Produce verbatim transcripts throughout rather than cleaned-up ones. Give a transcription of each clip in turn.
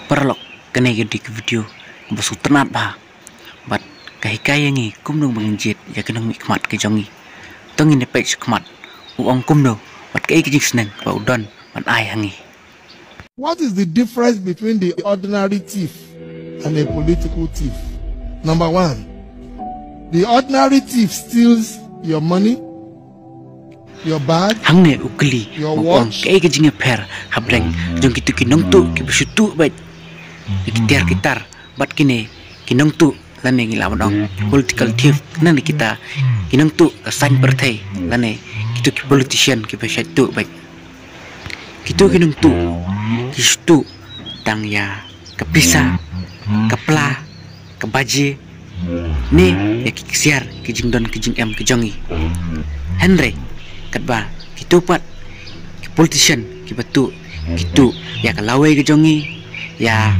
Paralok, kane ka dei ka video ba sngewtynnat bha bad ka hikai ïa ngi kumno ba ngin jied ïa ki nongmihkhmat ki jong ngi. To ngin ïa peit shakhmat u ong kumno bad kaei ka jingsneng ba u don ban ai ha ngi. What is the difference between the ordinary thief and a political thief? Number one, the ordinary thief steals your money, your bag, Hangne u kylli your u ong watch. Kaei ka jingïapher hapdeng jong kito ki nongtuh kiba shu tuh beit ïa ki tiar ki tar bad kine ki nongtuh lane ngi lah ban ong political thief, lane kita ki nongtuh ka saiñ pyrthei lane kito ki politician kiba shait tuh beit. Kito ki nongtuh ki shu tuh tang ïa ka pisa, ka pla, ka baje ne ïa ki ksiar ki jingdon ki jingem ki jong ngi. Hynrei katba kito pat ki politician kiba tuh ki tuh ïa ka lawei ka jong ngi, ïa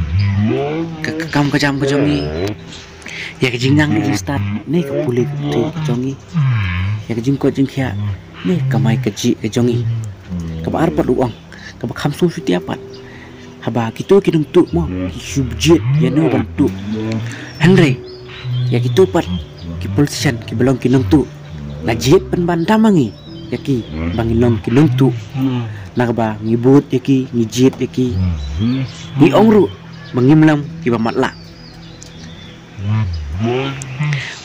ka, ka kam ka jam ka jong ngi, ïa ka jingnang ka jingstad ne ka pule ka pule ka jong ngi, ïa ka jingkoit jingkhiah ne ka kamai kajih ka jong ngi. Kaba ar pat u ong kaba kham sngewsih tiap pat, haba kito ki nongtuh mo ki shu jied ïa no ban tuh. Hynrei ïa kito pat ki politician kiba long ki nongtuh la jied pynban da ma ngi ïa ki ba ngi long ki nongtuh. Na kaba ngi bud ïa ki, ngi jied ïa ki, ngi ong ruh ba ngim long kiba matlah,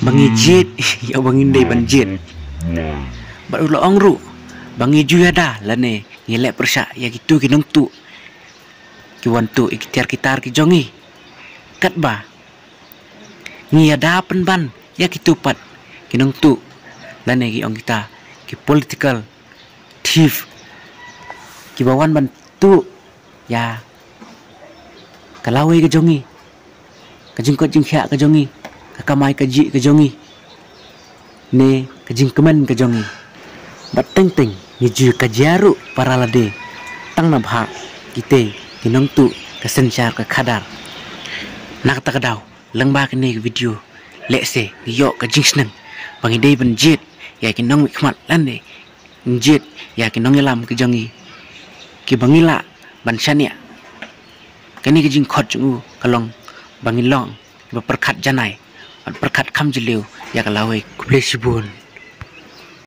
ba ngi jied ïa ba ngin dei ban jied. Bad u la ong ruh ba ngi ju ïada lane ngi leh pyrshah ïa kito ki nongtuh ki wan tuh ïa ki tiar ki tar ki jong ngi. Katba ngi ïada pynban ïa kito pat ki nongtuh lane ki ong kita ki political thief kiba wan ban tuh ïa ka lawei ka jong ngi, ka jingkoit jingkhiah ka jong ngi, ka kamai kajih ka jong ngi ne ka jingkmen ka jong ngi. Bad teng teng ngi ju ka jia ruh para lade tang na bha kitei ki nongtuh ka synshar ka khadar. Na kata ka daw lyngba kane ka video lehse ngi ïoh ka jingsneng ba ngi dei ban jied ïa ki nongmihkhmat lane ngi jied ïa ki nongïalam ki jong ngi kiba ngi lah ban shaniah. Kane ka jingkhot jong u ka long ba ngi long ba pyrkhat janai bad pyrkhat kham jylliew ïa ka lawei. Khublei shibun.